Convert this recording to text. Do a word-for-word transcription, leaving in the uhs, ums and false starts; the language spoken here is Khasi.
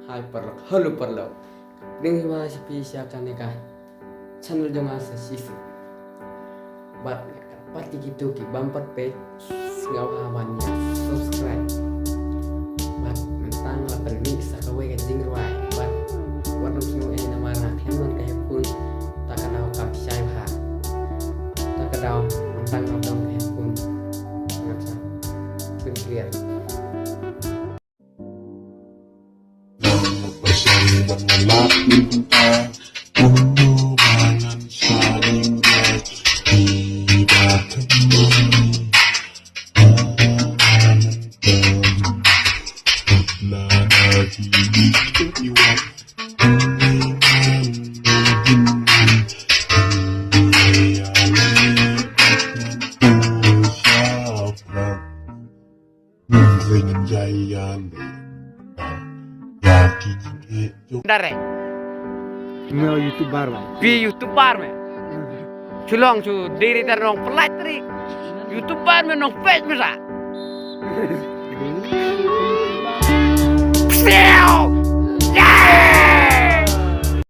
Hai paralok, hello paralok. Dang ïa wan sha phi sha kane ka channel jong nga sa shisien. Bad nga kyrpad ïa kito ki bym pat peit, sngewbha ban ïa subscribe. Bad mynta nga la pynmih sa kawei ka jingrwai. Bad wat nym sngew ei namar nga khlem don ka headphone. Ta ka daw kam shai bha. Ta ka daw mynta nga don ka headphone. Nga sa pynkhreh. Dare. Mo YouTuber ba. Pi YouTuber me. Chulong chu diri tar nong pelai tri. YouTuber me nong page me sa.